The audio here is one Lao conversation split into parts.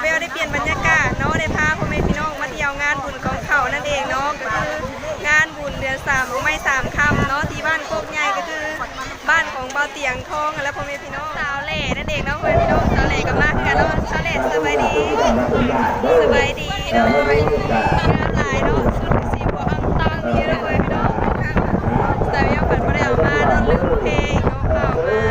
ແລ້ວໄດ້ປ່ຽນບັນຍາກາດເນາະ ໄດ້ພາພໍ່ແມ່ພີ່ນ້ອງມາທ່ຽວງານບຸນກອງເຂົ້ານັ້ນເອງເນາະ ກໍຄືງານບຸນເດືອນສາມ ອອກໃໝ່ສາມຄ່ຳເນາະ ທີ່ບ້ານໂຄກໃຫຍ່ ກໍຄືບ້ານຂອງບ່າວຕຽງທອງຫັ້ນແຫຼະ ພໍ່ແມ່ພີ່ນ້ອງ. ສາວແຫຼນັ້ນເອງເນາະ ພໍ່ແມ່ພີ່ນ້ອງ ສາວແຫຼກໍມາຄືກັນເນາະ. ສາວແຫຼ ສະບາຍດີ ສະບາຍດີເນາະ. ງາມຫຼາຍເນາະ ຊຸດສີບວກອຳຕາງນີ້ເນາະ ພໍ່ແມ່ພີ່ນ້ອງ. ສາວແຫຼເພິ່ນບໍ່ໄດ້ເອົາມາເນາະ ລືມເພເນາະ ເອົາມາ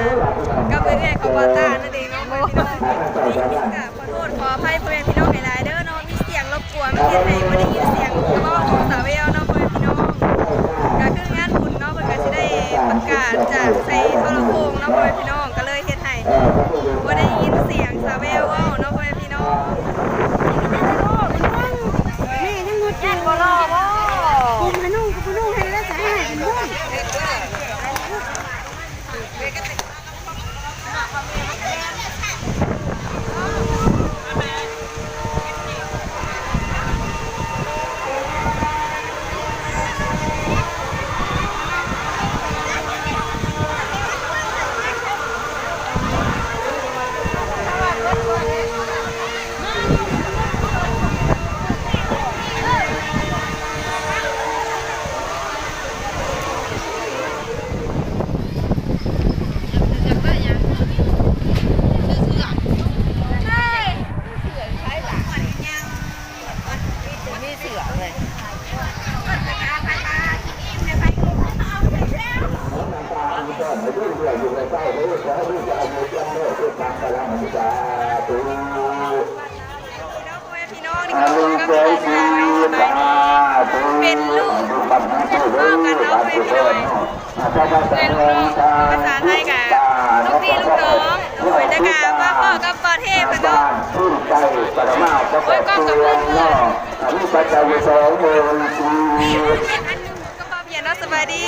ກັບເອື້ອຍຂອງບ່າວຕານັ້ນເອງເນາະ ພໍ່ແມ່ພີ່ນ້ອງ. ຂໍໂທດຂໍອະໄພພໍ່ແມ່ພີ່ນ້ອງຫຼາຍໆເດີເນາະ ມີສຽງລົບກວນ ມັນເຮັດໃຫ້ບໍ່ໄດ້ຍິນສຽງເວົ້າຂອງສາວແວວເນາະ ພໍ່ແມ່ພີ່ນ້ອງ. ກໍຄືງານບຸນເນາະ ເພິ່ນກໍຊິໄດ້ປະກາດຈາກໃສ່ໂທລະໂຄ່ງເນາະ ພໍ່ແມ່ພີ່ນ້ອງ ກໍເລີຍເຮັດໃຫ້ບໍ່ໄດ້ຍິນສຽງສາວແວວເວົ້າເນາະ ພໍ່ແມ່ພີ່ນ້ອງ. ແມ່ຍັງບໍ່ ແມ່ບໍ່ລໍບໍ່ ກຸມໃຫ້ນຸ່ງ ກໍບໍ່ນຸ່ງ ໃຫ້ແລ້ວຈະໃຫ້ໃຫ້ເປັນບຸນ. ພີ່ນ້ອງ ນີ້ກໍຂໍກັບສະບາຍດີເນາະ ເປັນລູກ ເປັນພໍ່ກັນເນາະ ເປັນພີ່ນ້ອງ ເປັນລູກ ພາສາໄທກະລູກພີ່ລູກນ້ອງ. ໂດຍ ແລ້ວກະມາພໍ້ກັບບ່າວເທບເນາະ ໂອ້ຍ ກ້ອງກໍມືດ ກັບບ່າວພຽນເນາະ ສະບາຍດີ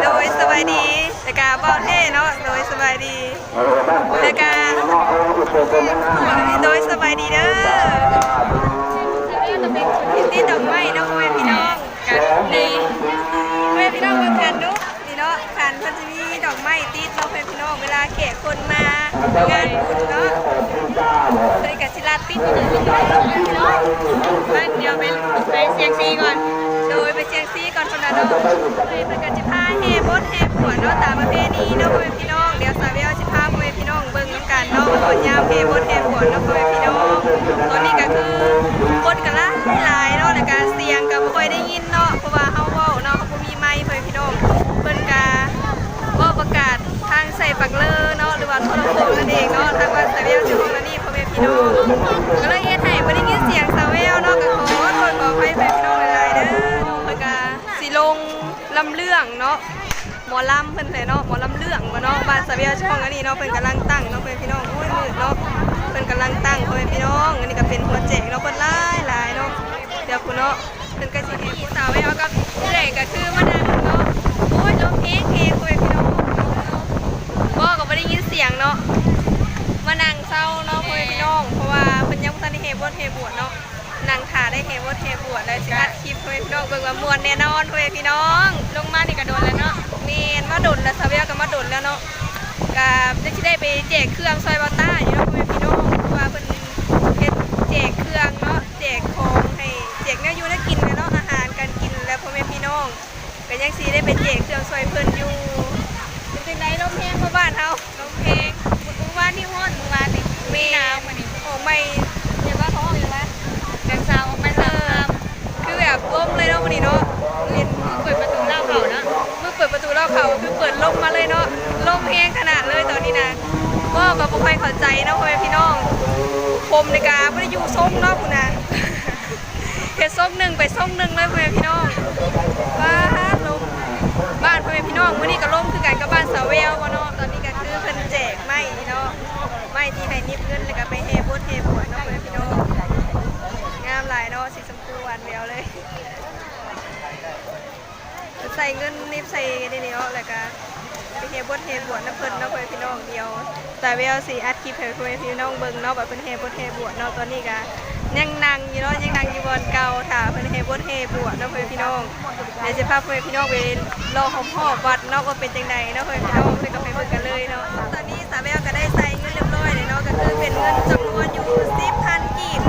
ໂດຍ ສະບາຍດີ ແລ້ວກະບ່າວເທເນາະ ໂດຍ ສະບາຍດີ ແລ້ວກະ ໂດຍ ສະບາຍດີເດີ ຕິດດອກໄມ້ເນາະ ພໍ່ແມ່ພີ່ນ້ອງ ກະນີ້ ພໍ່ແມ່ພີ່ນ້ອງເບິ່ງຄັນດູ ນີ້ເນາະ ຄັນເພິ່ນຊິມີດອກໄມ້ຕິດເນາະ ພໍ່ແມ່ພີ່ນ້ອງ ເວລາແຂກຄົນມາງານບຸນເນາະ ເພິ່ນກະຊິລັດຕິດ ເພິ່ນກະຊິລັດຕິດເນາະ. ໄປ ດຽວໄປ ໄປສ່ຽງຊີກ່ອນ ໂດຍ ໄປສ່ຽງຊີ ກ່ອນພຸ້ນນະເນາະ ເພິ່ນກໍຊິພາແຫ່ບົດແຫ່ບວດເນາະ ຕາມປະເພນີເນາະ ພໍ່ແມ່ພີ່ນ້ອງ. ດຽວສາວແວວຊິພາພໍ່ແມ່ພີ່ນ້ອງເບິ່ງນຳກັນເນາະ ວ່າຍາມແຫ່ບົດແຫ່ບວດເນາະ ພໍ່ແມ່ພີ່ນ້ອງ. ຕອນນີ້ກໍຄືຄົນກໍຫຼາຍໆເນາະ ແລ້ວກໍສຽງກໍບໍ່ຄ່ອຍໄດ້ຍິນເນາະ ເພາະວ່າເຮົາເວົ້າເນາະ ເຮົາບໍ່ມີໄມ ພໍ່ແມ່ພີ່ນ້ອງ. ເພິ່ນກໍເວົ້າປະກາດທາງໃສ່ປາກເລີເນາະ ຫຼືວ່າໂທລະໂຄ່ງນັ້ນເອງເນາະ ທາງບ້ານສາວແວວຢູ່ຫ້ອງອັນນີ້ ພໍ່ແມ່ພີ່ນ້ອງ ກໍເລີຍເຮັດໃຫ້ບໍ່ໄດ້ຍິນສຽງສາວແວວເນາະ ກໍຂໍໂທດຂໍອະໄພພໍ່ແມ່ພີ່ນ້ອງຫຼາຍໆເດີ. ເພິ່ນກໍຊິລົງ ລຳເລື່ອງເນາະ ໝໍລຳເພິ່ນແຫຼະເນາະ ໝໍລຳເລື່ອງບໍ່ເນາະ ບ້ານສາວແວວຊ່ອງອັນນີ້ເນາະ ເພິ່ນກຳລັງຕັ້ງເນາະ ພໍ່ແມ່ພີ່ນ້ອງ. ໂອ້ຍ ມືດເນາະ ເພິ່ນກຳລັງຕັ້ງ ພໍ່ແມ່ພີ່ນ້ອງ. ອັນນີ້ກໍເປັນຫົວແຈກເນາະ ຄົນຫຼາຍໆເນາະ. ດຽວພຸ້ນເນາະ ເພິ່ນກໍຊິແຫ່ຜູ້ສາວແວວກັບເອື້ອຍກໍຄືມານັ່ງເນາະ. ໂອ້ຍ ລົມແຮງໆ ພໍ່ແມ່ພີ່ນ້ອງ ເວົ້າກໍບໍ່ໄດ້ຍິນສຽງເນາະ ມານັ່ງເຊົາເນາະ ພໍ່ແມ່ພີ່ນ້ອງ ເພາະວ່າເພິ່ນຍັງບໍ່ທັນໄດ້ແຫ່ບົດແຫ່ບວດເນາະ. ນັ່ງຖ້າໄດ້ແຫ່ບົດແຫ່ບວດ ແລ້ວຊິອັດຄລິບໃຫ້ພໍ່ແມ່ພີ່ນ້ອງເບິ່ງວ່າມ່ວນແນ່ນອນ ພໍ່ແມ່ພີ່ນ້ອງ. ລົງມານີ້ກໍດົນແລ້ວເນາະ. ແມ່ນ ມາດົນແລ້ວ ສາວແວວກໍມາດົນແລ້ວເນາະ. ກໍຍັງຊິໄດ້ໄປແຈກເຄື່ອງຊ່ອຍບ່າວຕ້າຢູ່ເນາະ ພໍ່ແມ່ພີ່ນ້ອງ ເພາະວ່າເພິ່ນເຮັດແຈກເຄື່ອງເນາະ ແຈກຂອງໃຫ້ ແຈກແນວຢູ່ແນວກິນແຫຼະເນາະ ອາຫານການກິນແຫຼະ ພໍ່ແມ່ພີ່ນ້ອງ. ກໍຍັງຊິໄດ້ໄປແຈກເຄື່ອງຊ່ວຍເພິ່ນຢູ່. ເປັນຈັ່ງໃດ ລົມແຮງບໍ່ບ້ານເຮົາ? ລົມແຮງ ມື້ວານນີ້ຮ້ອນ ມື້ວານນີ້ ແມ່ນ ໜາວມື້ນີ້ ອອກໃໝ່ ເຫັນວ່າເຂົາອອກຫຍັງວະ ແດນຊາວອອກໃໝ່ ເອີ ສາມ ຄືແບບລົມເລີຍເນາະມື້ນີ້ເນາະ. ເຫັນມື້ເປີດປະຕູລາວເຂົ້າເນາະ ມື້ເປີດປະຕູລາວເຂົ້າ ຄືເປີດລົມມາເລີຍເນາະ. ລົມແຮງຂະໜາດເລີຍຕອນນີ້ນະ. ເວົ້າກໍບໍ່ຄ່ອຍເຂົ້າໃຈເນາະ ພໍ່ແມ່ພີ່ນ້ອງ. ຜົມນີ້ກະບໍ່ໄດ້ຢູ່ຊົງເນາະພຸ້ນນະ. ເຮັດຊົງໜຶ່ງໄປຊົງໜຶ່ງເລີຍ ພໍ່ແມ່ພີ່ນ້ອງ. ວ້າ ລົມ ບ້ານພໍ່ແມ່ພີ່ນ້ອງ ມື້ນີ້ກໍລົມຄືກັນກັບບ້ານສາວແວວບໍ່ເນາະ. ຕອນນີ້ກໍຄືເພິ່ນແຈກໄມ້ນີ້ເນາະ ໄມ້ທີ່ໃຫ້ໜິບເງິນ ແລ້ວກໍໄປແຫ່ບົດແຫ່ບວດເນາະ ພໍ່ແມ່ພີ່ນ້ອງ. ງາມຫຼາຍເນາະ ສີຊົມພູຫວານແວວເລີຍ. ເພິ່ນໃສ່ເງິນໜິບໃສ່ນີ້ເນາະ ແລ້ວກໍໄປແຫ່ບົດແຫ່ບວດນຳເພິ່ນເນາະ ພໍ່ແມ່ພີ່ນ້ອງ. ດຽວສາວແວວຊິອັດຄລິບໃຫ້ພໍ່ແມ່ພີ່ນ້ອງເບິ່ງເນາະ ວ່າເພິ່ນແຫ່ບົດແຫ່ບວດເນາະ. ຕອນນີ້ກໍຍັງນັ່ງຢູ່ເນາະ ຍັງນັ່ງຢູ່ບ່ອນເກົ່າ ຖ້າເພິ່ນແຫ່ບົດແຫ່ບວດເນາະ ພໍ່ແມ່ພີ່ນ້ອງ. ດຽວຊິພາພໍ່ແມ່ພີ່ນ້ອງໄປເລາະຮອບໆວັດເນາະ ວ່າເປັນຈັ່ງໃດເນາະ ພໍ່ແມ່ພີ່ນ້ອງ. ດຽວກໍໄປເບິ່ງກັນເລີຍເນາະ. ຕອນນີ້ສາວແວວກໍໄດ້ໃສ່ເງິນຮຽບຮ້ອຍແລ້ວເນາະ ກໍຄືເປັນເງິນຈຳນວນຢູ່ສິບພັນກີບ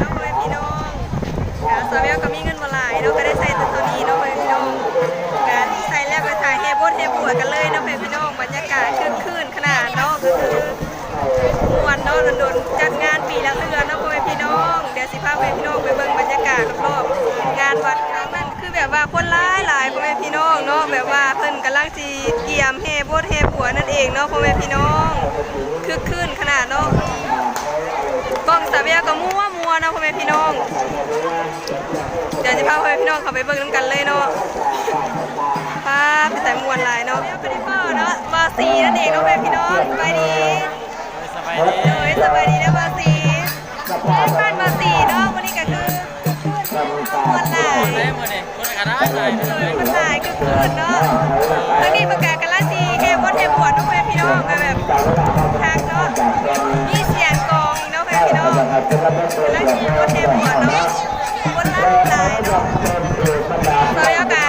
ຊິພາພໍ່ແມ່ພີ່ນ້ອງໄປເບິ່ງບັນຍາກາດຮອບໆງານວັດ. ທາງນັ້ນຄືແບບວ່າຄົນຫຼາຍໆ ພໍ່ແມ່ພີ່ນ້ອງເນາະ, ແບບວ່າເພິ່ນກຳລັງຊິກຽມແຫ່ບົດແຫ່ບວດນັ້ນເອງເນາະ ພໍ່ແມ່ພີ່ນ້ອງ. ຄຶກຄື້ນຂະໜາດເນາະ, ກ້ອງສາວແວວກໍມົວໆເນາະ ພໍ່ແມ່ພີ່ນ້ອງ. ດຽວຈະພາພໍ່ແມ່ພີ່ນ້ອງເຂົ້າໄປເບິ່ງນຳກັນເລີຍເນາະ. ປ້າ ເປັນຕາມ່ວນຫຼາຍເນາະ. ບໍ່ໄດ້ພໍ້ເນາະ ບ່າວສີນັ້ນເອງເນາະ ພໍ່ແມ່ພີ່ນ້ອງ. ສະບາຍດີ. ສະບາຍດີ. ໂດຍ ສະບາຍດີເດີບ່າວສີ. ງານບ້ານບ່າວສີເນາະ ມື້ນີ້ກໍຄື ມ່ວນຫຼາຍ. ມື້ນີ້ຄົນກໍຫຼາຍ ໂດຍ ຄົນຫຼາຍຄຶກຄື້ນເນາະ. ທາງນີ້ເພິ່ນກໍກຳລັງຊິແຫ່ບົດແຫ່ບວດເນາະ ພໍ່ແມ່ພີ່ນ້ອງ. ກໍແບບຄັກເນາະ ມີສຽງກອງອີກເນາະ ພໍ່ແມ່ພີ່ນ້ອງ. ກຳລັງຊິແຫ່ບົດແຫ່ບວດເນາະ ຄົນຫຼາຍຫຼາຍເນາະ. ເຂົາເຈົ້າກໍ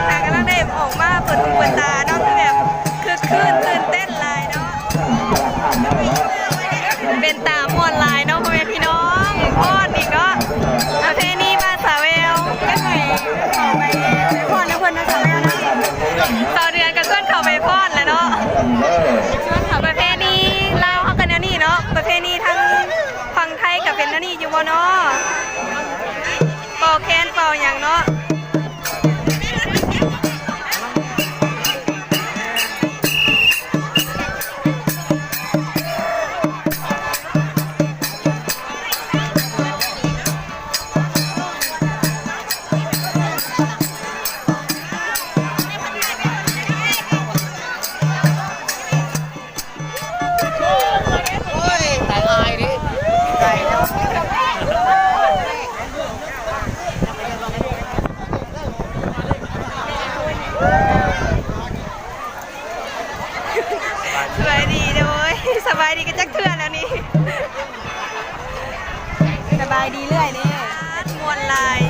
ຫາກຳລັງໄດ້ອອກມາເປີດຫູເປີດຕາເນາະ ຄືແບບຄຶກຄື້ນຕື່ນເຕັ້ນຫຼາຍເນາະ. ເປັນຕາມ່ວນຫຼາຍເນາະ ພໍ່ແມ່ພີ່ນ້ອງ. ຟ້ອນນີ້ເນາະ ປະເພນີບ້ານສາວແວວ. ໄປຟ້ອນນຳເພິ່ນເນາະ ສາວແວວເນາະ. ສາວເດືອນກໍຊວນເຂົ້າໄປຟ້ອນແຫຼະເນາະ. ປະເພນີລາວເຮົາກໍແນວນີ້ເນາະ, ປະເພນີທາງຝັ່ງໄທກໍເປັນແນວນີ້ຢູ່ບໍ່ເນາະ? ເປົ່າແຄນເປົ່າຫຍັງເນາະ. ສະບາຍດີເດີ. ໂອ້ຍ ສະບາຍດີກັນຈັກເທື່ອແລ້ວນີ້. ສະບາຍດີເລື້ອຍເດ້. ມ່ວນຫຼາຍ.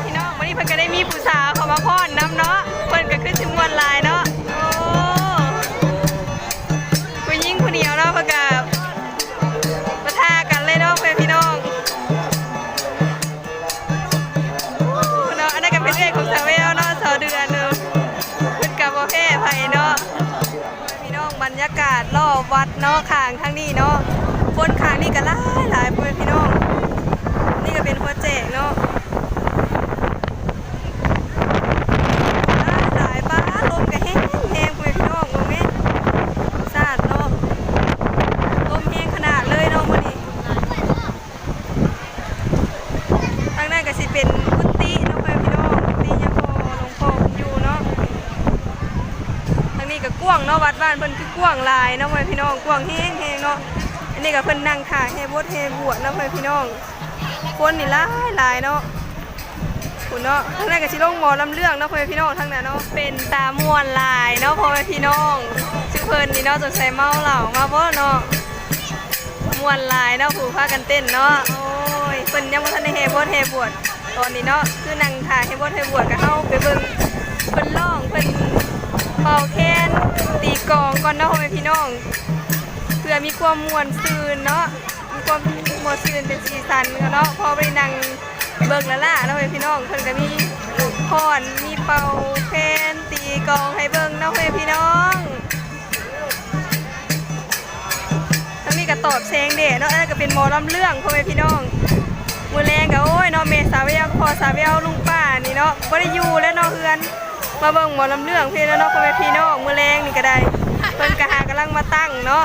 ພີ່ນ້ອງ ມື້ນີ້ເພິ່ນກໍໄດ້ມີຜູ້ສາວເຂົ້າມາຟ້ອນນຳເນາະ, ເພິ່ນກໍຄືຊິມ່ວນຫຼາຍເນາະ. ໂອ້ ຜູ້ຍິງຜູ້ດຽວເນາະ, ເພິ່ນກໍປະທະກັນເລີຍເນາະ ພໍ່ແມ່ພີ່ນ້ອງ. ເນາະ ອັນນັ້ນກໍເປັນເອື້ອຍຂອງສາວແວວເນາະ ສາວເດືອນເນາະ, ເພິ່ນກໍບໍ່ແພ້ໃຜເນາະ. ພີ່ນ້ອງ ບັນຍາກາດລອບວັດເນາະ ຂ້າງທາງນີ້ເນາະ, ຄົນຂ້າງນີ້ກໍຫຼາຍໆ ພໍ່ແມ່ພີ່ນ້ອງ. ນີ້ກໍເປັນຫົວແຈກເນາະ ຫຼາຍໆ. ປ້າ ລົມກໍແຮງໆ ພໍ່ແມ່ພີ່ນ້ອງ. ເບິ່ງແມ້ ສາດເນາະ ລົມແຮງຂະໜາດເລີຍເນາະມື້ນີ້. ທາງນັ້ນກໍຊິເປັນກຸຕິເນາະ ພໍ່ແມ່ພີ່ນ້ອງ, ກຸຕິຍາພໍ່ ຫຼວງພໍ່ເພິ່ນຢູ່ເນາະ. ທາງນີ້ກໍກວ້າງເນາະ, ວັດບ້ານເພິ່ນຄືກວ້າງຫຼາຍເນາະ ພໍ່ແມ່ພີ່ນ້ອງ, ກວ້າງແຮງໆເນາະ. ອັນນີ້ກໍເພິ່ນນັ່ງຖ້າແຫ່ບົດແຫ່ບວດເນາະ ພໍ່ແມ່ພີ່ນ້ອງ, ຄົນນີ້ຫຼາຍໆເນາະ. ພຸ້ນເນາະ, ທາງນັ້ນກໍຊິລົງໝໍລຳເລື່ອງເນາະ ພໍ່ແມ່ພີ່ນ້ອງ ທາງນັ້ນເນາະ. ເປັນຕາມ່ວນຫຼາຍເນາະ ພໍ່ແມ່ພີ່ນ້ອງ, ຄືເພິ່ນນີ້ເນາະ ສົງໄສເມົາເຫຼົ້າມາບໍ່ເນາະ. ມ່ວນຫຼາຍເນາະ ຜູ້ພາກັນເຕັ້ນເນາະ. ໂອ້ຍ ເພິ່ນຍັງບໍ່ທັນໄດ້ແຫ່ບົດແຫ່ບວດຕອນນີ້ເນາະ, ຄືນັ່ງຖ້າແຫ່ບົດແຫ່ບວດ. ກໍເຮົາໄປເບິ່ງເພິ່ນຮ້ອງ ເພິ່ນເປົ່າແຄນ ຕີກອງກ່ອນເນາະ ພໍ່ແມ່ພີ່ນ້ອງ, ເພື່ອມີຄວາມມ່ວນຊື່ນເນາະ. ມີຄວາມມ່ວນຊື່ນເປັນສີສັນເນາະ, ພໍໄປນັ່ງເບິ່ງລະລະເນາະ ພໍ່ແມ່ພີ່ນ້ອງ. ເພິ່ນກໍມີຟ້ອນ ມີເປົ່າແຄນ ຕີກອງໃຫ້ເບິ່ງເນາະ ພໍ່ແມ່ພີ່ນ້ອງ. ທາງນີ້ກໍຕອບແສງແດດເນາະ, ອັນນັ້ນກໍເປັນໝໍລຳເລື່ອງ ພໍ່ແມ່ພີ່ນ້ອງ. ມື້ແລງກໍ ໂອ້ຍເນາະ ແມ່ສາວແວວ ພໍ່ສາວແວວ ລຸງປ້ານີ້ເນາະ ບໍ່ໄດ້ຢູ່ແລ້ວເນາະເຮືອນ. ມາເບິ່ງໝໍລຳເລື່ອງເພິ່ນແລ້ວເນາະ ພໍ່ແມ່ພີ່ນ້ອງ. ມື້ແລງນີ້ກໍໄດ້ ເພິ່ນກໍຫາກຳລັງມາຕັ້ງເນາະ.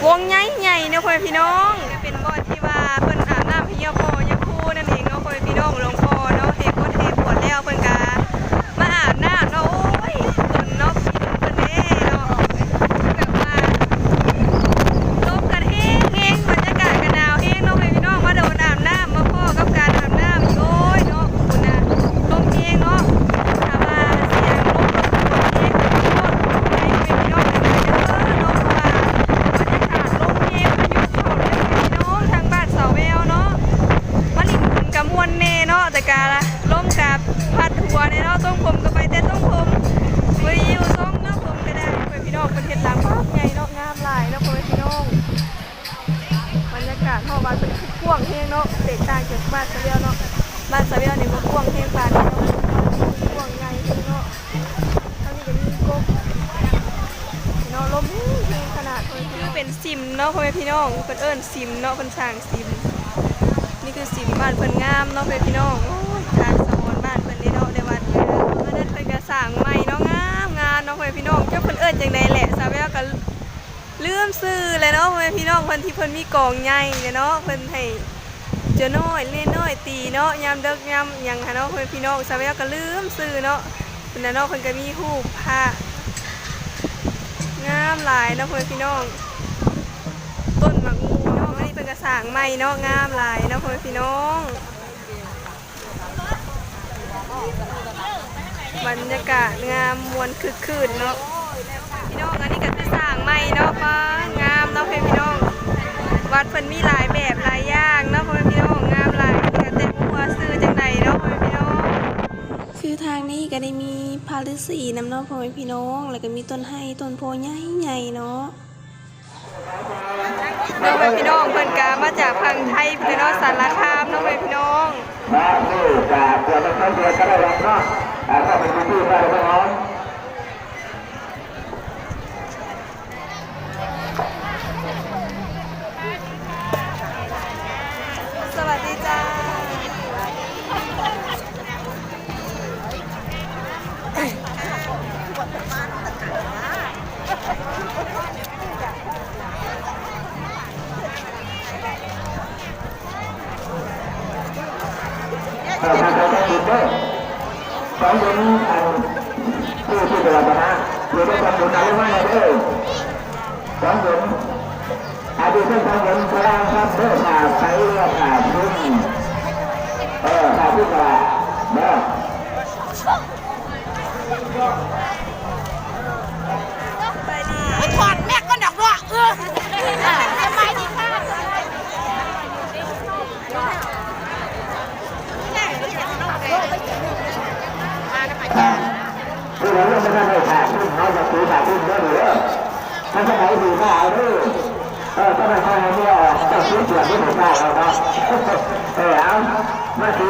ວົງໃຫຍ່ໆເນາະ ພໍ່ແມ່ພີ່ນ້ອງ. ກໍເປັນບ່ອນທີ່ວ່າເພິ່ນອາບນ້ຳໃຫ້ຍາພໍ່ຍາຄູນັ້ນເອງເນາະ ພໍ່ແມ່ພີ່ນ້ອງ. ຫຼວງພໍ່ເນາະ ເຮັດບຸນເຮັດບວດແລ້ວ ເພິ່ນກໍມາອາບນ້ຳເນາະ. ໂອ້ຍ ດົນເນາະ ເພິ່ນເດ້ເນາະ. ແບບວ່າລົມກໍແຮງໆ ບັນຍາກາດກໍໜາວແຮງເນາະ ພໍ່ແມ່ພີ່ນ້ອງ. ມາໂດນອາບນ້ຳ ມາພໍ້ກັບການອາບນ້ຳ. ໂອ້ຍເນາະ ພຸ້ນນະ ລົມແຮງເນາະ. ຖ້າວ່າສຽງລົມແຮງ ເນາະ ເພາະວ່າບັນຍາກາດລົມແຮງ ພາຍຸເຂົ້າເລີຍພີ່ນ້ອງ ທາງບ້ານສາວແວວເນາະ. ມາຫຼິ້ນບຸນກະມ່ວນແດ່ເນາະ ແຕ່ກະລົມກະພັດ ເນາະ ພໍ່ແມ່ພີ່ນ້ອງ ເພິ່ນເອີ້ນສິມເນາະ ເພິ່ນສ້າງສິມ. ນີ້ຄືສິມບ້ານເພິ່ນງາມເນາະ ພໍ່ແມ່ພີ່ນ້ອງ. ໂອ້ຍ ທາງສະຫອນບ້ານເພິ່ນເດ້ເນາະ ໄດ້ວັດເລີຍ. ອັນນັ້ນເພິ່ນກະສ້າງໃໝ່ເນາະ ງາມໆເນາະ ພໍ່ແມ່ພີ່ນ້ອງ. ຈັກເພິ່ນເອີ້ນຈັ່ງໃດແຫຼະ ສາວແວວກະລືມຊື່ແຫຼະເນາະ ພໍ່ແມ່ພີ່ນ້ອງ. ເພິ່ນທີ່ເພິ່ນມີກອງໃຫຍ່ເນາະ ເພິ່ນໃຫ້ເຈົ້ານ້ອຍ ເລນ້ອຍຕີເນາະ ຍາມເດິກຍາມຫຍັງຫັ້ນເນາະ ພໍ່ແມ່ພີ່ນ້ອງ. ສາວແວວກະລືມຊື່ເນາະ. ພຸ້ນນະເນາະ ເພິ່ນກະມີຮູບພະ ງາມຫຼາຍເນາະ ພໍ່ແມ່ພີ່ນ້ອງ. ຕົ້ນໝາກໝູ່ເນາະ ອັນນີ້ເພິ່ນກະສ້າງໃໝ່ເນາະ ງາມຫຼາຍເນາະ ພໍ່ແມ່ພີ່ນ້ອງ. ບັນຍາກາດງາມມ່ວນຄຶກຄື້ນເນາະ ພີ່ນ້ອງ. ອັນນີ້ກະຄືສ້າງໃໝ່ເນາະ ປ້າ ງາມເນາະ ພໍ່ແມ່ພີ່ນ້ອງ. ວັດເພິ່ນມີຫຼາຍແບບຫຼາຍຢ່າງເນາະ ພໍ່ແມ່ພີ່ນ້ອງ ງາມຫຼາຍ ແຕ່ບໍ່ຮູ້ວ່າຊື່ຈັ່ງໃດເນາະ ພໍ່ແມ່ພີ່ນ້ອງ. ຄືທາງນີ້ກະໄດ້ມີພະລືສີນຳເນາະ ພໍ່ແມ່ພີ່ນ້ອງ ແລ້ວກະມີຕົ້ນໄຮຕົ້ນໂພໃຫຍ່ໆເນາະ. ເນາະ ພໍ່ແມ່ພີ່ນ້ອງ ເພິ່ນກະມາຈາກຝັ່ງໄທພຸ້ນເນາະ ສາລະຄາມເນາະ ພໍ່ແມ່ພີ່ນ້ອງ. ມານີ້ກະເພື່ອນຳໃຊ້ເດືອນກະໄດ້ດອກເນາະ ອ່າ ເຂົ້າໄປຢູ່ທີ່ບ້ານນະຄອນ. ສະຫວັດດີຈ້າ. ເອີ ທາງເຂົາເຈົ້າຕິດເດີ ສອງເດືອນ ອັນ ຜູ້ທີ່ເກີດມາ ຢູ່ໃນກອງບຸນອາລຸມາເດີ ສອງເດືອນ. ອາຍຸເພິ່ນສອງເດືອນ ພະລາງຄຳເດີ ຖ້າໄປແລ້ວຖ້າຂຶ້ນ ເອີ ຖ້າຂຶ້ນກະເດີ. ໄປດີ ຖອດແມັກກ່ອນດອກເນາະ ເອີ ສະບາຍດີຄ່ະ. ອ່າ ຜູ້ໃດຍັງບໍ່ທັນໄດ້ຝາກທຶນ ເຮົາຈະຖືຝາກທຶນເດີ ເດີ ຄັນຈັ່ງໃດຖືມາເອົາເດີ. ເອີ ຕອນນັ້ນຂ້ອຍໃຫ້ເມຍອອກ ເຈົ້າຊື້ເສື້ອເຮັດໃຫ້ເຈົ້າເນາະ. ເອີ ເອົາ ມາຖື.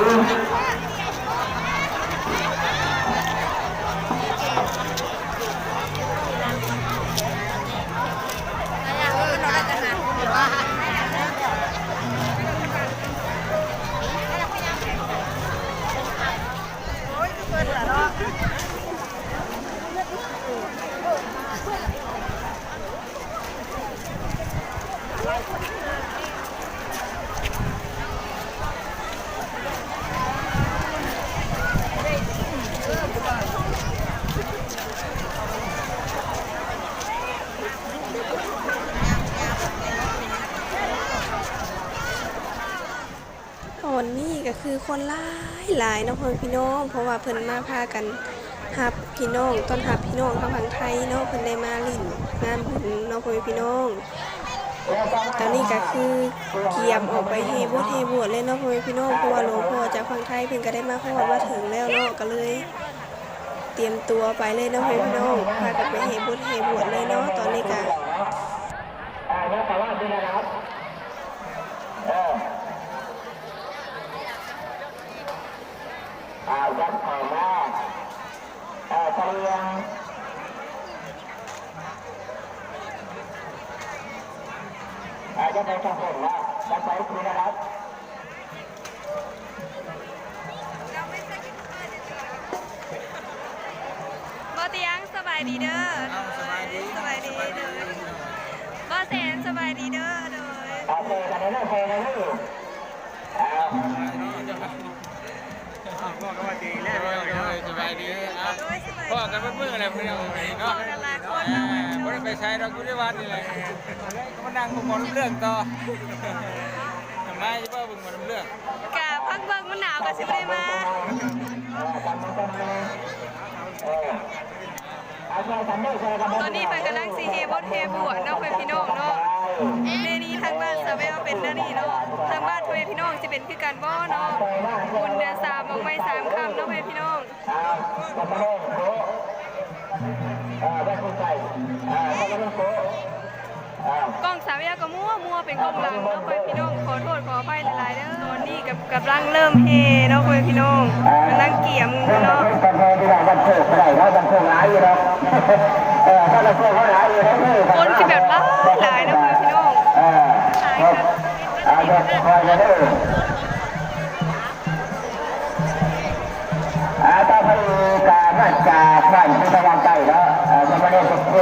ຕອນນີ້ກະຄືຄົນຫຼາຍໆເນາະ ພໍ່ແມ່ພີ່ນ້ອງ ເພາະວ່າເພິ່ນມາພາກັນຮັບພີ່ນ້ອງ ຕ້ອນຮັບພີ່ນ້ອງທາງຝັ່ງໄທເນາະ ເພິ່ນໄດ້ມາຫຼິ້ນງານບຸນເນາະ ພໍ່ແມ່ພີ່ນ້ອງ. ຕອນນີ້ກະຄືກຽມອອກໄປແຫ່ບົດແຫ່ບວດເລີຍເນາະ ພໍ່ແມ່ພີ່ນ້ອງ ເພາະວ່າຫຼວງພໍ່ຈາກຝັ່ງໄທເພິ່ນກະໄດ້ມາຮອດມາເຖິງແລ້ວເນາະ ກະເລີຍຕຽມຕົວໄປເລີຍເນາະ ພໍ່ແມ່ພີ່ນ້ອງ ພາກັນໄປແຫ່ບົດແຫ່ບວດເລີຍເນາະ ຕອນນີ້ກະ. ອ່າ ຍັບເຂົ້າມາ ອ່າ ສະເລ່ຽງ ອ່າ ຢ່າໄປທາງພຸ້ນນະ ຢ່າໄປພຸ້ນນະຄັບ. ບໍ່ຕຽງ ສະບາຍດີເດີ. ເອົາ ສະບາຍດີ ສະບາຍດີ ສະບາຍດີ ເດີ. ບໍ່ແສນ ສະບາຍດີເດີ. ໂດຍ ເອົາ ເຈີກັນເດີ ເຈີກັນເດີ. ເອົາ ເວົ້າກັນວ່າດີແລ້ວ ໂດຍ ໂດຍ ສະບາຍດີ. ເອົາ ໂດຍ ສະບາຍດີ ພໍ້ກັນເບິດມື້ແຫຼະ ມື້ນີ້ເນາະ ພໍ້ກັນຫຼາຍຄົນເນາະ ບໍ່ໄດ້ໄປໃສດອກ ຢູ່ໃນວັດນີ້ແຫຼະ ກະມານັ່ງເບິ່ງໝໍລຳເລື່ອງຕໍ່. ມາຢູ່ບໍ່ເບິ່ງໝໍລຳເລື່ອງ? ກະພັກເບິ່ງ ມັນໜາວກະຊິບໍ່ໄດ້ມາ. ຕອນນີ້ເພິ່ນກຳລັງຊິແຫ່ບົດແຫ່ບວດເນາະ ພໍ່ແມ່ພີ່ນ້ອງເນາະ. ເດນີ້ທາງບ້ານສາວແວວເປັນແນວນີ້ເນາະ ທາງບ້ານພໍ່ແມ່ພີ່ນ້ອງຊິເປັນຄືກັນບໍ່ເນາະ? ບຸນເດືອນສາມ ອອກໃໝ່ສາມຄ່ຳເນາະ ພໍ່ແມ່ພີ່ນ້ອງ. ກ້ອງສາວແວວກະມົວໆ ເປັນກ້ອງຫຼັງເນາະ ພໍ່ແມ່ພີ່ນ້ອງ ຂໍໂທດຂໍອະໄພຫຼາຍໆເດີ. ຕອນນີ້ກະກຳລັງເລີ່ມແຫ່ເນາະ ພໍ່ແມ່ພີ່ນ້ອງ ກຳລັງກຽມເນາະ. ຄົນຊິແບບຫຼາຍໆເນາະ ພໍ່ແມ່ພີ່ນ້ອງ. ຄອຍເດີ ອາ ຕໍ່ໄປນີ້ກະມາຈາກບ້ານສີສະຫວ່າງໃຕ້ເນາະ ເອີ ສາມະເນນສົມໂພ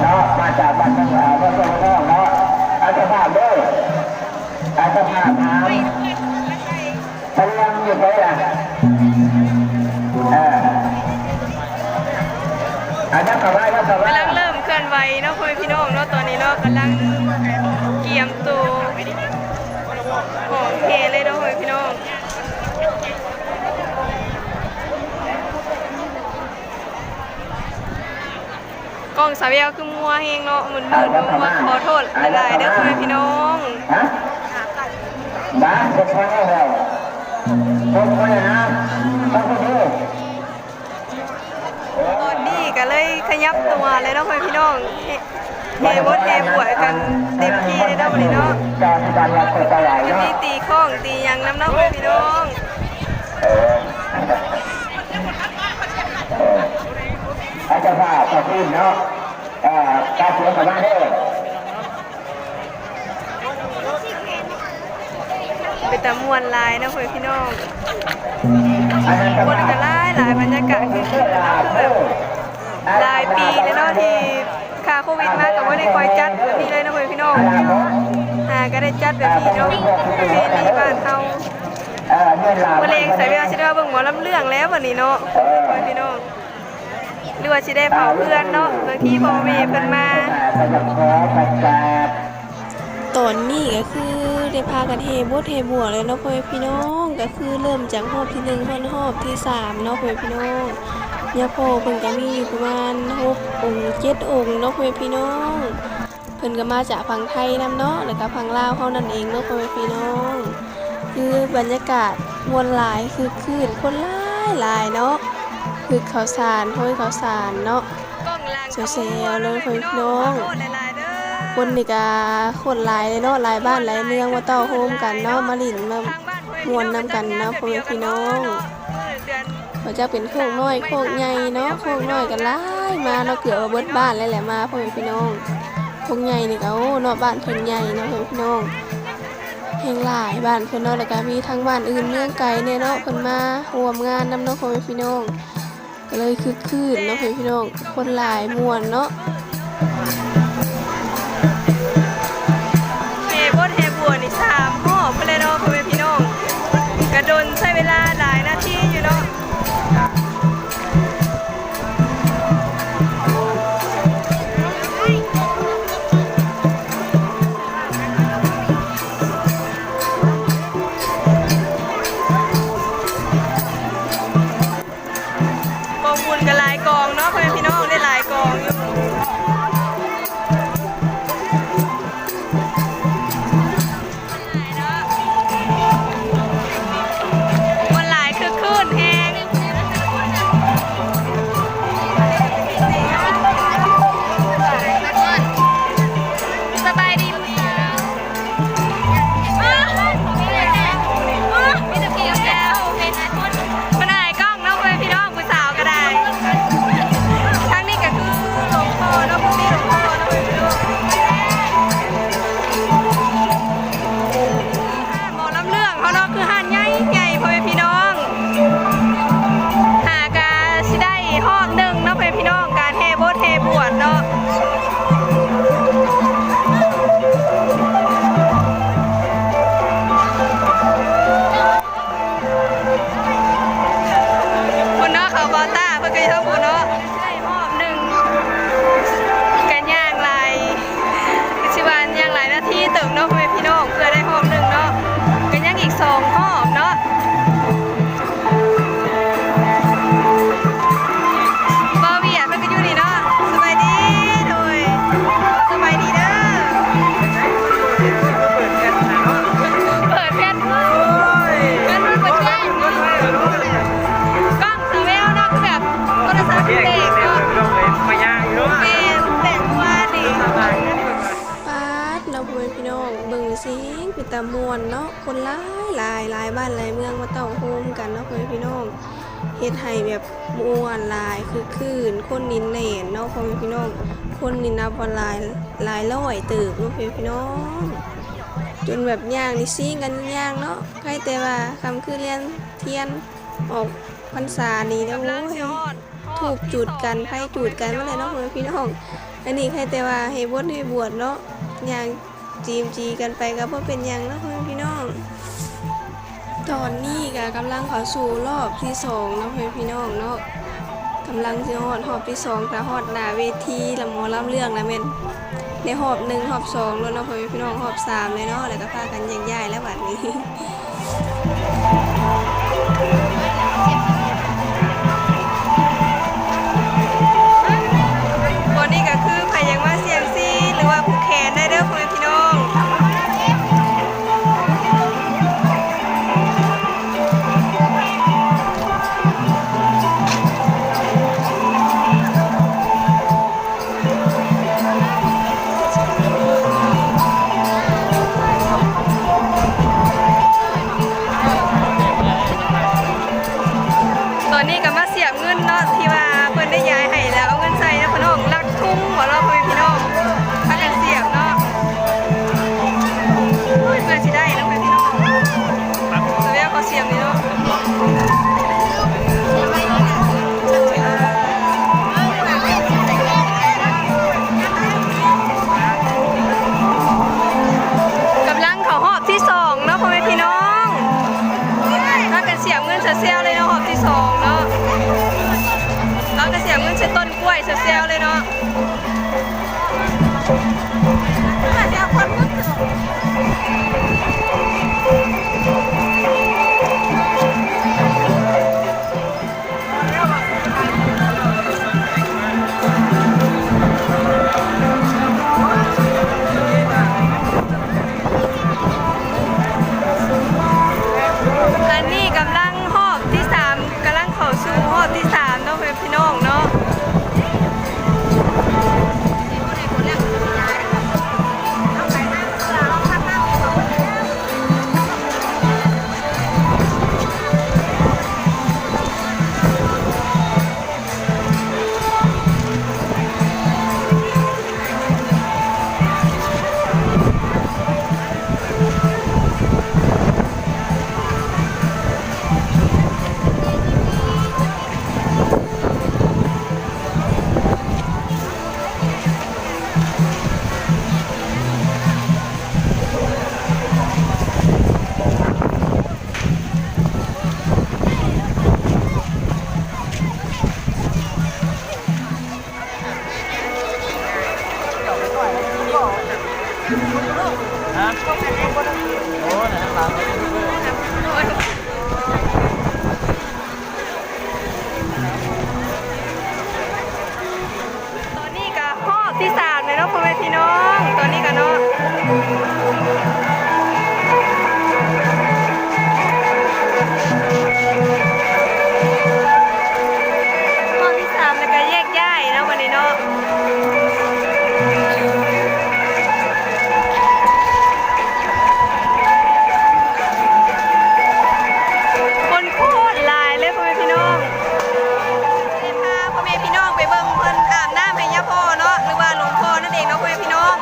ເນາະ ມາຈາກບ້ານ ເອີ ເມືອງໂພນທອງເນາະ ອາ ເຈົ້າພາບເດີ ອາ ເຈົ້າພາບຖາມ ພະລຽງຢູ່ໃສລະ? ເອີ ອາ ຍັບເຂົ້າມາ ຍັບເຂົ້າມາ ກຳລັງເລີ່ມເຄື່ອນໄຫວເນາະ ພໍ່ແມ່ພີ່ນ້ອງເນາະ ຕອນນີ້ເນາະ ກຳລັງກຽມໂຕຫ້ອງແຫ່ເລີຍເນາະ ພໍ່ແມ່ພີ່ນ້ອງ. ກ້ອງສາວແວວຄືມົວແຮງເນາະ ມຶນໆ ເນາະ ຂໍໂທດຫຼາຍໆເດີພໍ່ແມ່ພີ່ນ້ອງ. ຕອນນີ້ກະເລີຍຂະຫຍັບຕົວເລີຍເນາະພໍ່ແມ່ພີ່ນ້ອງ ແຫ່ບົດແຫ່ບວດກັນເຕັມທີ່ເລີຍເນາະ ມື້ນີ້ເນາະ ກະມີຕີຄ້ອງຕີຫຍັງນຳເນາະພໍ່ແມ່ພີ່ນ້ອງ. ເອີ ເຈົ້າພາບເຈົ້າທີມເນາະ ເອີ ການສວນເຂົ້າມາເດີ ເປັນຕາມ່ວນຫຼາຍເນາະພໍ່ແມ່ພີ່ນ້ອງ ຄົນກະຫຼາຍໆ ບັນຍາກາດຄືຄືເນາະ ຄືແບບຫຼາຍປີແລ້ວເນາະ ທີ່ຄາໂຄວິດມາກະບໍ່ໄດ້ຄ່ອຍຈັດແບບນີ້ເລີຍເນາະພໍ່ແມ່ພີ່ນ້ອງ ຫາກະໄດ້ຈັດແບບນີ້ເນາະ ປະເພນີບ້ານເຮົາ. ມື້ແລງສາວແວວຊິໄດ້ມາເບິ່ງໝໍລຳເລື່ອງແລ້ວບັດນີ້ເນາະ ພໍ່ແມ່ພີ່ນ້ອງ. ຫຼືວ່າຊິໄດ້ເຜົາເຮືອນເນາະ ບາງທີພໍ່ແມ່ເພິ່ນມາ. ຕອນນີ້ກະຄືໄດ້ພາກັນແຫ່ບົດແຫ່ບວດແລ້ວເນາະ ພໍ່ແມ່ພີ່ນ້ອງ ກະຄືເລີ່ມຈາກຮອບທີໜຶ່ງຮອດຮອບທີສາມເນາະ ພໍ່ແມ່ພີ່ນ້ອງ. ຍາພໍ່ເພິ່ນກະມີຢູ່ປະມານຫົກອົງເຈັດອົງເນາະ ພໍ່ແມ່ພີ່ນ້ອງ. ເພິ່ນກະມາຈາກຝັ່ງໄທນຳເນາະ ແລ້ວກະຝັ່ງລາວເຮົານັ້ນເອງເນາະ ພໍ່ແມ່ພີ່ນ້ອງ. ຄືບັນຍາກາດມ່ວນຫຼາຍ ຄຶກຄື້ນ ຄົນຫຼາຍໆເນາະ ຄຶກເຂົ້າສານ ໂຮຍເຂົ້າສານເນາະ ແຊວໆເລີຍ ພໍ່ແມ່ພີ່ນ້ອງ. ຄົນນີ້ກະຄົນຫຼາຍເລີຍເນາະ ຫຼາຍບ້ານຫຼາຍເມືອງມາເຕົ້າໂຮມກັນເນາະ ມາຫຼິ້ນມາມ່ວນນຳກັນເນາະ ພໍ່ແມ່ພີ່ນ້ອງ. ບໍ່ຈັກເປັນໂຄກນ້ອຍໂຄກໃຫຍ່ເນາະ ໂຄກນ້ອຍກະຫຼາຍມາເນາະ ເກືອບວ່າເບິດບ້ານເລີຍແຫຼະມາ ພໍ່ແມ່ພີ່ນ້ອງ. ໂຄກໃຫຍ່ນີ້ກະ ໂອ້ ເນາະ ບ້ານເພິ່ນໃຫຍ່ເນາະ ພໍ່ແມ່ພີ່ນ້ອງ ແຮງຫຼາຍບ້ານເພິ່ນເນາະ ແລ້ວກະມີທັງບ້ານອື່ນເມືອງໄກແດ່ເນາະ ເພິ່ນມາຮ່ວມງານນຳເນາະ ພໍ່ແມ່ພີ່ນ້ອງ. ກະເລີຍຄຶກຄື້ນເນາະ ພໍ່ແມ່ພີ່ນ້ອງ ຄົນຫຼາຍມ່ວນເນາະ. ແຫ່ບົດແຫ່ບວດນີ້ສາມຮອບພຸ້ນແຫຼະເນາະ ພໍ່ແມ່ພີ່ນ້ອງ ກະດົນ ໃຊ້ເວລາຫຼາຍນາທີຢູ່ເນາະ. ກອງບຸນກະຫຼາຍກອງເນາະ ພໍ່ແມ່ພີ່ນ້ອງ ໄດ້ຫຼາຍກອງຢູ່. ຄົນຫຼາຍຄຶກຄື້ນແຮງ. ສະບາຍດີ. ເພິ່ນອາຍກ້ອງເນາະ ພໍ່ແມ່ພີ່ນ້ອງ ຜູ້ສາວກະໄດ້. ທາງນີ້ກະຄືຫຼວງພໍ່ເນາະ ຜູ້ມີຫຼວງພໍ່ເນາະ ພໍ່ແມ່ພີ່ນ້ອງ. ຮ້ານໝໍລຳເລື່ອງເຮົາເນາະ ຄືຮ້ານໃຫຍ່ໆ ພໍ່ແມ່ພີ່ນ້ອງ. ຫາກະຊິໄດ້ຮອບໜຶ່ງເນາະ ພໍ່ແມ່ພີ່ນ້ອງ ການແຫ່ບົດແຫ່ບວດເນາະ. ພຸ້ນເນາະ ເຂົາບໍ່ຕ້າເພິ່ນກະຢູ່ທາງພຸ້ນເນາະ. ຮອບໜຶ່ງກະຍ່າງຫຼາຍ ກະຊິວ່າຍ່າງຫຼາຍນາທີເຕີບເນາະ ພໍ່ແມ່ພີ່ນ້ອງ ເພື່ອໄດ້ຮອບໜຶ່ງເນາະ ກະຍັງອີກສອງຮອບເນາະ. ບ່າວຫວຽດເພິ່ນກະຢູ່ນີ້ເນາະ. ສະບາຍດີ ໂດຍ ສະບາຍດີເດີ. ເປີດແພັດ ເພິ່ນເປີດແຈ້ງ ກ້ອງສາວແວວເນາະ ຄືແບບໂທລະສັບເດັກເນາະ ແມ່ນແຕ່ງວານນີ້. ປາດເນາະ ພໍ່ແມ່ພີ່ນ້ອງ ເບິ່ງຊິເປັນຕາມ່ວນເນາະ ຄົນຫຼາຍໆ ຫຼາຍບ້ານຫຼາຍເມືອງມາເຕົ້າໂຮມກັນເນາະ ພໍ່ແມ່ພີ່ນ້ອງ ເຮັດໃຫ້ແບບມ່ວນຫຼາຍ ຄຶກຄື້ນ ຄົນນີ້ແໜ້ນເນາະ ພໍ່ແມ່ພີ່ນ້ອງ ຄົນນີ້ນັບວ່າຫຼາຍ ຫຼາຍຮ້ອຍເຕີບເນາະ ພໍ່ແມ່ພີ່ນ້ອງ. ເ ຈົນແບບຍ່າງນີ້ຊິງກັນຍ່າງເນາະ. ໃຄແຕ່ວ່າຄ່ຳຄືນລຽນທຽນອອກພັນສານີ້ແຫຼະ ໂອ້ຍ ທູບຈູດກັນ ໄຟຈູດກັນໝົດແລ້ວເນາະ ພໍ່ແມ່ພີ່ນ້ອງ. ອັນນີ້ໃຄແຕ່ວ່າໃຫ້ບົດໃຫ້ບວດເນາະ ຍ່າງຈີມຈີກັນໄປກໍບໍ່ເປັນຫຍັງເນາະ ພໍ່ແມ່ພີ່ນ້ອງ. ຕອນນີ້ກໍກຳລັງເຂົ້າສູ່ຮອບທີສອງເນາະ ພໍ່ແມ່ພີ່ນ້ອງເນາະ. ກຳລັງຊິຮອດຮອບທີສອງ ຖ້າຮອດໜ້າເວທີລຳໝໍລຳເລື່ອງລະແມ່ນໄດ້ຮອບໜຶ່ງ ຮອບສອງໂລດເນາະ ພໍ່ແມ່ພີ່ນ້ອງ ຮອບສາມເລີຍເນາະ ແລ້ວກໍພາກັນແຍກຍ້າຍແລ້ວບັດນີ້. ຕອນນີ້ກໍຄືໃຜຢາກມາສ່ຽງຊີ ຫຼືວ່າຜູກແຂນໄດ້ເດີ ພໍ່ແມ່ພີ່ນ້ອງ. ຕອນນີ້ກໍມາສຽບເງິນເນາະ ທີ່ວ່າເພິ່ນໄດ້ຢາຍໃຫ້ແລ້ວ ເອົາເງິນໃສ່ເນາະ ພີ່ນ້ອງ ລັກທຸງບໍ່ເນາະ ພໍ່ແມ່ພີ່ນ້ອງ ພາກັນສຽບເນາະ. ໂອ້ຍ ເພື່ອຊິໄດ້ເນາະ ພໍ່ແມ່ພີ່ນ້ອງ ສະແວວເຂົາສຽບນີ້ເນາະ. ກຳລັງເຂົ້າຮອບທີສອງເນາະ ພໍ່ແມ່ພີ່ນ້ອງ ພາກັນສຽບເງິນແຊວໆເລີຍເນາະ ຮອບທີສອງເນາະ ພາກັນສຽບເງິນໃສ່ຕົ້ນກ້ວຍແຊວໆເລີຍເນາະ. ອັນນີ້ກຳລັງຮອບທີສາມ ກຳລັງເຂົ້າສູ່ຮອບທີສາມເນາະ ພໍ່ແມ່ພີ່ນ້ອງເນາະ. ຕອນນີ້ກະຮອບທີສາມແລ້ວເນາະ ພໍ່ແມ່ພີ່ນ້ອງ ຕອນນີ້ກະເນາະ ຮອບທີສາມແລ້ວກະແຍກຍ້າຍເນາະ ບັດນີ້ເນາະ. ຄົນໂຄດຫຼາຍເລີຍ ພໍ່ແມ່ພີ່ນ້ອງ ຊິພາພໍ່ແມ່ພີ່ນ້ອງໄປເບິ່ງເພິ່ນອາບນ້ຳໃຫ້ຍາພໍ່ເນາະ ຫຼືວ່າຫຼວງພໍ່ນັ້ນເອງເນາະ ພໍ່ແມ່ພີ່ນ້ອງ.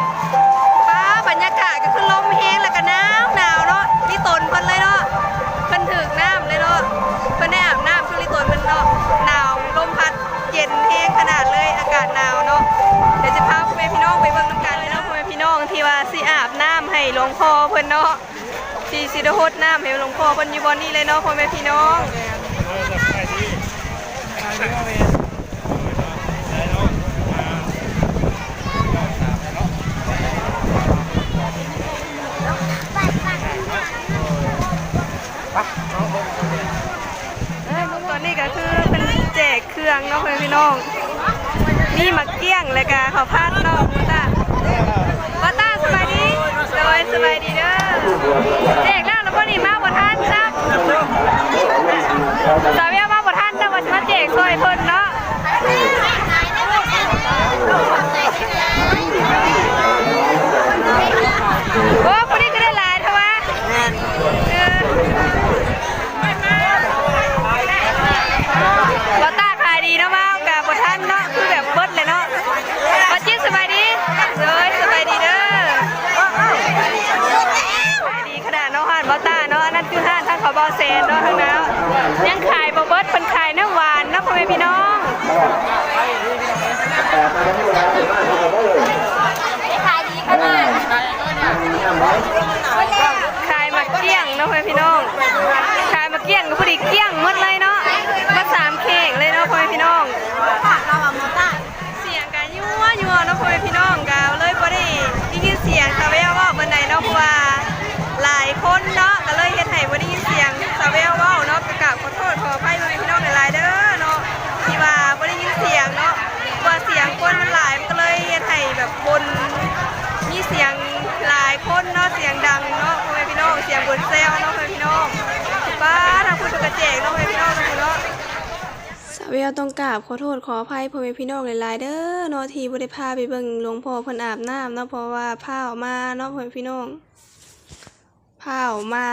ປ້າ ບັນຍາກາດກໍຄືລົມແຮງ ແລ້ວກໍໜາວໆເນາະ ລິຕົນເພິ່ນເລີຍເນາະ ເພິ່ນຖືກນ້ຳເລີຍເນາະ ເພິ່ນໄດ້ອາບນ້ຳຄືລິຕົນເພິ່ນເນາະ ໜາວ ລົມພັດ ເຢັນແຮງຂະໜາດເລີຍ ອາກາດໜາວເນາະ. ດຽວຊິພາພໍ່ແມ່ພີ່ນ້ອງໄປເບິ່ງນຳກັນເລີຍເນາະ ພໍ່ແມ່ພີ່ນ້ອງ ທີ່ວ່າຊິອາບນ້ຳໃຫ້ຫຼວງພໍ່ເພິ່ນເນາະ ທີ່ຊິໄດ້ຫົດນ້ຳໃຫ້ຫຼວງພໍ່ເພິ່ນຢູ່ບ່ອນນີ້ເລີຍເນາະ ພໍ່ແມ່ພີ່ນ້ອງ. ຕອນນີ້ກໍຄືເພິ່ນແຈກເຄື່ອງເນາະ ພໍ່ແມ່ພີ່ນ້ອງ ມີໝາກກ້ຽງ ແລ້ວກະເຂົ້າຜັດເນາະ. ປ້າຕາ ປ້າຕາ ສະບາຍດີ. ໂດຍ ສະບາຍດີເດີ. ແຈກແລ້ວລະບໍ່ນີ້ ມາບໍ່ທັນຊ້ຳ ສາວວຽວມາບໍ່ທັນ ແຕ່ວ່າຊິມາແຈກຊ່ອຍເພິ່ນເນາະ. ໂອ້ ຜູ້ນີ້ຄືໄດ້ຫຼາຍແທ້ວະ. ແມ່ນ ເອີ ບໍ່ຕາຂາຍດີເນາະ ມາກະບໍ່ທັນເນາະ ຄືແບບເບິດເລີຍເນາະ. ປ້າຈິດ ສະບາຍດີ. ໂດຍ ສະບາຍດີເດີ. ຄົນແຊວເນາະ ພໍ່ແມ່ພີ່ນ້ອງ. ປ້າ ທາງພຸ້ນເພິ່ນກະແຈກເນາະ ພໍ່ແມ່ພີ່ນ້ອງ ທາງພຸ້ນເນາະ. ສາວແວວຕ້ອງກາບຂໍໂທດຂໍອະໄພພໍ່ແມ່ພີ່ນ້ອງຫຼາຍໆເດີເນາະ ທີ່ບໍ່ໄດ້ພາໄປເບິ່ງຫຼວງພໍ່ເພິ່ນອາບນ້ຳເນາະ ເພາະວ່າຟ້າວມາເນາະ ພໍ່ແມ່ພີ່ນ້ອງ. ພ້າວມາ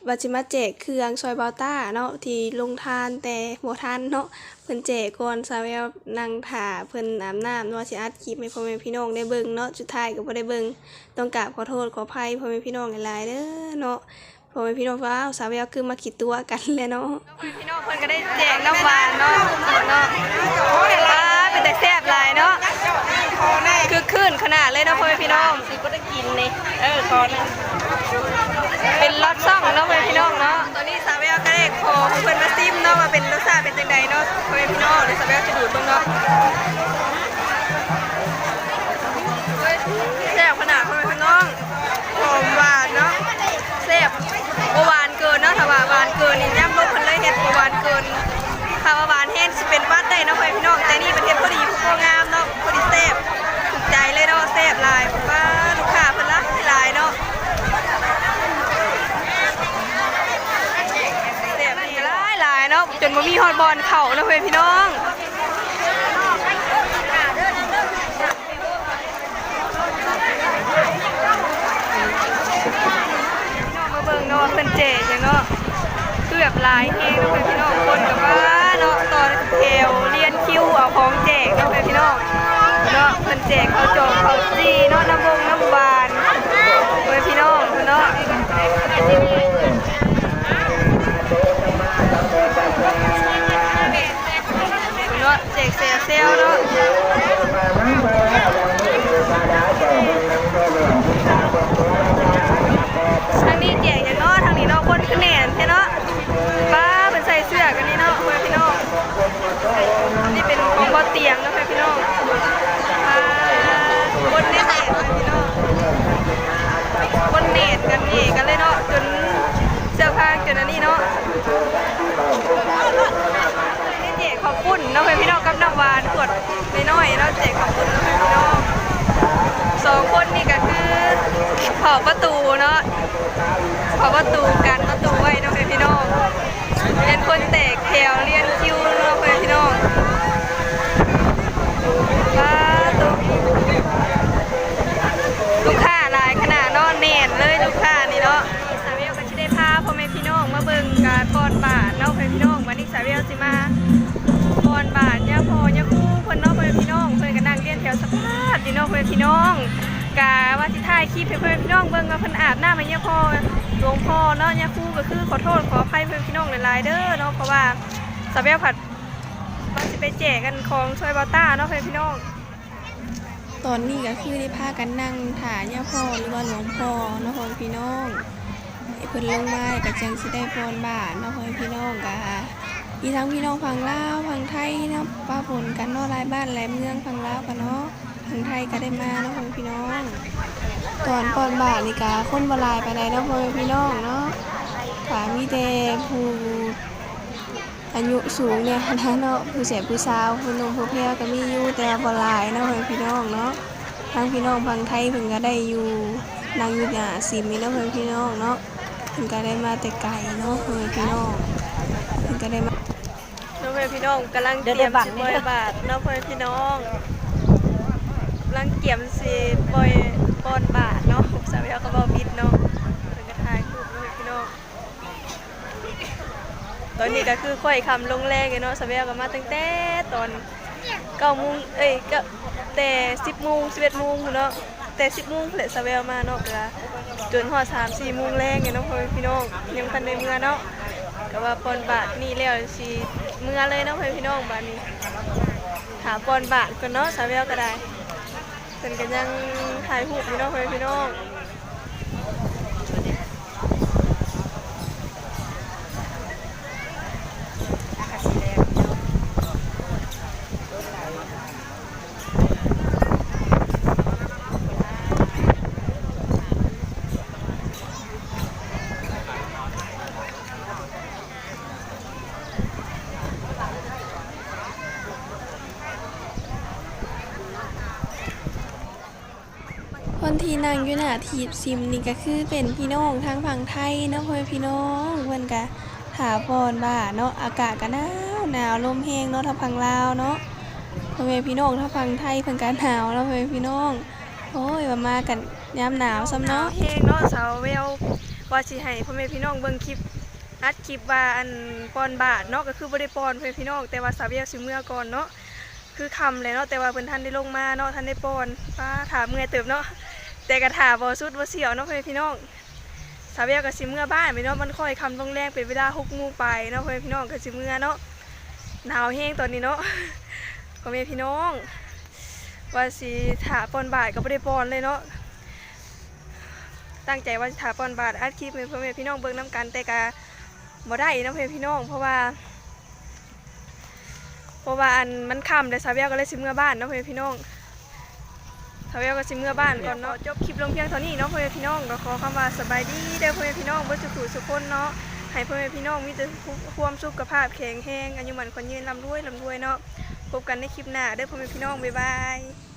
ວ່າຊິມາແຈກເຄື່ອງຊ່ອຍບ່າວຕ້າເນາະ ທີ່ລົງທານແຕ່ບໍ່ທັນເນາະ ເພິ່ນແຈກກ່ອນ. ສາວແວວນັ່ງຖ້າເພິ່ນອາບນ້ຳເນາະ ຊິອັດຄລິບໃຫ້ພໍ່ແມ່ພີ່ນ້ອງໄດ້ເບິ່ງເນາະ ສຸດທ້າຍກໍບໍ່ໄດ້ເບິ່ງ. ຕ້ອງກາບຂໍໂທດຂໍອະໄພພໍ່ແມ່ພີ່ນ້ອງຫຼາຍໆເດີເນາະ ພໍ່ແມ່ພີ່ນ້ອງ. ວ້າວ ສາວແວວຄືມາຂີ້ຕົວະກັນແຫຼະເນາະ. ພີ່ນ້ອງເພິ່ນກໍໄດ້ແຈກນ້ຳຫວານເນາະ ເນາະ. ວ້າ ເປັນຕາແຊບຫຼາຍເນາະ ຄຶກຄື້ນຂະໜາດເລີຍເນາະ ພໍ່ແມ່ພີ່ນ້ອງ. ຊິບໍ່ໄດ້ກິນນີ້ ເອີ ຂໍນຳ ເປັນລອດຊ່ອງເນາະ ພໍ່ແມ່ພີ່ນ້ອງເນາະ. ຕອນນີ້ສາວແວວກໍໄດ້ຂໍໃຫ້ເພິ່ນມາຊີມເນາະ ວ່າເປັນລົດຊາດເປັນຈັ່ງໃດເນາະ ພໍ່ແມ່ພີ່ນ້ອງ. ດຽວສາວແວວຈະດູດເບິ່ງເນາະ. ແຊບຂະໜາດ ພໍ່ແມ່ພີ່ນ້ອງ. ຫອມຫວານເນາະ ແຊບ ບໍ່ຫວານເກີນເນາະ. ຖ້າວ່າຫວານເກີນນີ້ ຍາມລົມເພິ່ນເລີຍເຮັດບໍ່ຫວານເກີນ. ຖ້າວ່າຫວານແຮງຊິເປັນຫວັດໄດ້ເນາະ ພໍ່ແມ່ພີ່ນ້ອງ. ແຕ່ນີ້ເພິ່ນເຮັດພໍດີພໍງາມເນາະ ພໍດີແຊບ ຖືກໃຈເລີຍເນາະ ແຊບຫຼາຍ. ປ້າ ລູກຄ້າເພິ່ນຫຼາຍໆເນາະ ແຊບຫຼາຍໆເນາະ ຈົນບໍ່ມີຮອດບ່ອນເຂົ້າເນາະ ພໍ່ແມ່ພີ່ນ້ອງ. ພີ່ນ້ອງມາເບິ່ງເນາະ ເພິ່ນແຈກຫຍັງເນາະ ຄືແບບຫຼາຍແຮງເນາະ ພໍ່ແມ່ພີ່ນ້ອງ. ຄົນກໍມາເນາະ ຕໍ່ແຖວລຽນຄິວເອົາຂອງແຈກເນາະ ພໍ່ແມ່ພີ່ນ້ອງເນາະ. ເພິ່ນແຈກເຂົ້າຈອກເຂົ້າຈີ່ເນາະ ນ້ຳບົງນ້ຳຫວານ ພໍ່ແມ່ພີ່ນ້ອງເນາະ. ເນາະ ແຈກແຊວແຊວເນາະ. ທາງນີ້ແຈກຫຍັງເນາະ ທາງນີ້ເນາະ ຄົນຄືແໜ້ນແທ້ເນາະ. ປ້າ ເພິ່ນໃສ່ເສື້ອກັນນີ້ເນາະ ພໍ່ແມ່ພີ່ນ້ອງ. ນີ້ເປັນຂອງບໍ່ຕຽງເນາະ ພໍ່ແມ່ພີ່ນ້ອງ. ປ້າ ຄົນແໜ້ນແທ້ພີ່ນ້ອງ ຄົນແໜ້ນກັນເອກັນເລີຍເນາະ ຈົນເສື້ອຜ້າຈົນອັນນີ້ເນາະ. ແຈກເຂົ້າປຸ້ນເນາະ ພໍ່ແມ່ພີ່ນ້ອງ ກັບນ້ຳຫວານຂວດນ້ອຍໆເນາະ ແຈກເຂົ້າປຸ້ນເນາະ ພໍ່ແມ່ພີ່ນ້ອງ. ສອງຄົນນີ້ກໍຄືເຝົ້າປະຕູເນາະ ເຝົ້າປະຕູ ກັນປະຕູໄວ້ເນາະ ພໍ່ແມ່ພີ່ນ້ອງ. ເປັນຄົນແຕກແຖວລຽນຄິວເນາະ ພໍ່ແມ່ພີ່ນ້ອງ. ປ້າໂຕ ລູກຄ້າຫຼາຍຂະໜາດເນາະ ແໜ້ນເລີຍລູກຄ້ານີ້ເນາະ. ສາວແວວກໍຊິໄດ້ພາພໍ່ແມ່ພີ່ນ້ອງມາເບິ່ງການປ່ອນບາດເນາະ ພໍ່ແມ່ພີ່ນ້ອງ. ວັນນີ້ສາວແວວຊິມາປ່ອນບາດຍາພໍ່ຍາຄູເພິ່ນເນາະ ພໍ່ແມ່ພີ່ນ້ອງ. ເພິ່ນກໍນັ່ງລຽນແຖວສະພາບຢູ່ເນາະ ພໍ່ແມ່ພີ່ນ້ອງ. ກະວ່າຊິຖ່າຍຄລິບໃຫ້ພໍ່ແມ່ພີ່ນ້ອງເບິ່ງວ່າເພິ່ນອາບນ້ຳໃຫ້ຍາພໍ່ຫຼວງພໍ່ເນາະ ຍາຄູ. ກໍຄືຂໍໂທດຂໍອະໄພພໍ່ແມ່ພີ່ນ້ອງຫຼາຍໆເດີເນາະ ເພາະວ່າສາວແວວພັດວ່າຊິໄປແຈກອັນຂອງຊ່ອຍບ່າວຕ້າເນາະ ພໍ່ແມ່ພີ່ນ້ອງ. ຕອນນີ້ກໍຄືໄດ້ພາກັນນັ່ງຖ້າຍາພໍ່ ຫຼືວ່າຫຼວງພໍ່ເນາະ ພໍ່ແມ່ພີ່ນ້ອງ. ໃຫ້ເພິ່ນລົງມາ ແລ້ວກໍຈັ່ງຊິໄດ້ປ່ອນບາດເນາະ ພໍ່ແມ່ພີ່ນ້ອງ. ກະມີທັງພີ່ນ້ອງຝັ່ງລາວ ຝັ່ງໄທເນາະ ປະປົນກັນເນາະ ຫຼາຍບ້ານຫຼາຍເມືອງ ຝັ່ງລາວກໍເນາະ ຝັ່ງໄທກໍໄດ້ມາເນາະ ພໍ່ແມ່ພີ່ນ້ອງ. ຕອນປ່ອນບາດນີ້ກະຄົນບໍ່ຫຼາຍປານໃດເນາະ ພໍ່ແມ່ພີ່ນ້ອງເນາະ. ກະມີແຕ່ຜູ້ ອາຍຸສູງແດ່ຫັ້ນນະເນາະ ຜູ້ແສບຜູ້ສາວ ຜູ້ໜຸ່ມຜູ້ແພວກໍມີຢູ່ ແຕ່ວ່າບໍ່ຫຼາຍເນາະ ພໍ່ແມ່ພີ່ນ້ອງເນາະ. ທາງພີ່ນ້ອງຝັ່ງໄທເພິ່ນກໍໄດ້ຢູ່ ນັ່ງຢູ່ໜ້າສິມນີ້ເນາະ ພໍ່ແມ່ພີ່ນ້ອງເນາະ. ເພິ່ນກໍໄດ້ມາແຕ່ໄກເນາະ ພໍ່ແມ່ພີ່ນ້ອງ ເພິ່ນກໍໄດ້ມາເນາະ ພໍ່ແມ່ພີ່ນ້ອງ. ກຳລັງຕຽມຊິປ່ອຍບາດເນາະ ພໍ່ແມ່ພີ່ນ້ອງ ກຳລັງກຽມຊິປ່ອຍ ປ່ອນບາດເນາະ. ສາວແວວກໍເວົ້າຜິດເນາະ ເພິ່ນກໍຖ່າຍຮູບເນາະ ພີ່ນ້ອງ. ຕອນນີ້ກໍຄືຄ້ອຍຄ່ຳລົງແລງເນາະ ສາວແວວກໍມາຕັ້ງແຕ່ຕອນເກົ້າໂມງ ເອີຍ ກໍແຕ່ສິບໂມງ ສິບເອັດໂມງພຸ້ນເນາະ ແຕ່ສິບໂມງພຸ້ນແຫຼະ ສາວແວວມາເນາະ ກໍຈົນຮອດສາມສີ່ໂມງແລງເນາະ ພໍ່ແມ່ພີ່ນ້ອງ ຍັງບໍ່ທັນໄດ້ເມືອເນາະ. ກໍວ່າປ່ອນບາດນີ້ແລ້ວຊິເມືອເລີຍເນາະ ພໍ່ແມ່ພີ່ນ້ອງ. ບາດນີ້ຖ້າປ່ອນບາດກ່ອນເນາະ ສາວແວວກໍໄດ້ ເພິ່ນກໍຍັງຖ່າຍຮູບຢູ່ເນາະ ພໍ່ແມ່ພີ່ນ້ອງ. ຄົນ ທີ່ນັ່ງຢູ່ໜ້າທີ່ຊິມນີ້ກໍຄືເປັນພີ່ນ້ອງທາງຝັ່ງໄທເນາະ ພໍ່ແມ່ພີ່ນ້ອງ. ເພິ່ນກະຖ້າປ້ອນບາດເນາະ. ອາກາດກະໜາວໜາວ ລົມແຮງເນາະ ທາງຝັ່ງລາວເນາະ. ພໍ່ແມ່ພີ່ນ້ອງທາງຝັ່ງໄທເພິ່ນກະໜາວເນາະ ພໍ່ແມ່ພີ່ນ້ອງ. ໂອ້ຍ ວ່າມາກັນຍາມໜາວຊ້ຳເນາະ. ໜາວແຮງເນາະ. ສາວແວວວ່າຊິໃຫ້ພໍ່ແມ່ພີ່ນ້ອງເບິ່ງຄລິບ ອັດຄລິບວ່າ ອັນ ປ້ອນບາດເນາະ ກໍຄືບໍ່ໄດ້ປ້ອນ ພໍ່ແມ່ພີ່ນ້ອງ. ແຕ່ວ່າສາວແວວຊິເມືອກ່ອນເນາະ ຄືຄ່ຳແລ້ວເນາະ ແຕ່ວ່າເພິ່ນທັນໄດ້ລົງມາເນາະ ທັນໄດ້ປ້ອນ. ປ້າ ຖ້າເມື່ອຍເຕີບເນາະ ແຕ່ກໍຖ້າບໍ່ສຸດບໍ່ສ່ຽວເນາະ ພໍ່ແມ່ພີ່ນ້ອງ. ສາວແວວກໍຊິເມືອບ້ານໄປເນາະ ມັນຄ່ອຍຄ່ຳລົງແລງ ເປັນເວລາຫົກໂມງປາຍເນາະ ພໍ່ແມ່ພີ່ນ້ອງ ກໍຊິເມືອເນາະ. ໜາວແຮງຕອນນີ້ເນາະ ພໍ່ແມ່ພີ່ນ້ອງ. ວ່າຊິຖ້າປ້ອນບາດກໍບໍ່ໄດ້ປ້ອນເລີຍເນາະ. ຕັ້ງໃຈວ່າຊິຖ້າປ້ອນບາດ ອັດຄລິບໃຫ້ພໍ່ແມ່ພີ່ນ້ອງເບິ່ງນຳກັນ ແຕ່ກະບໍ່ໄດ້ເນາະ ພໍ່ແມ່ພີ່ນ້ອງ ເພາະວ່າ ເພາະວ່າ ອັນ ມັນຄ່ຳແລ້ວ ສາວແວວກໍເລີຍຊິເມືອບ້ານເນາະ ພໍ່ແມ່ພີ່ນ້ອງ. ສາວແວວກໍຊິເມືອບ້ານກ່ອນເນາະ. ຈົບຄລິບລົງພຽງເທົ່ານີ້ເນາະ ພໍ່ແມ່ພີ່ນ້ອງ. ກໍຂໍຄຳວ່າສະບາຍດີເດີ ພໍ່ແມ່ພີ່ນ້ອງເບິດສູ່ຜູ້ສູ່ຄົນເນາະ. ໃຫ້ພໍ່ແມ່ພີ່ນ້ອງມີແຕ່ຄວາມສຸຂະພາບແຂງແຮງ ອາຍຸໝັ້ນຂວັນຍືນ ລ່ຳລວຍ ລ່ຳລວຍເນາະ. ພົບກັນໃນຄລິບໜ້າເດີ ພໍ່ແມ່ພີ່ນ້ອງ. ບາຍບາຍ.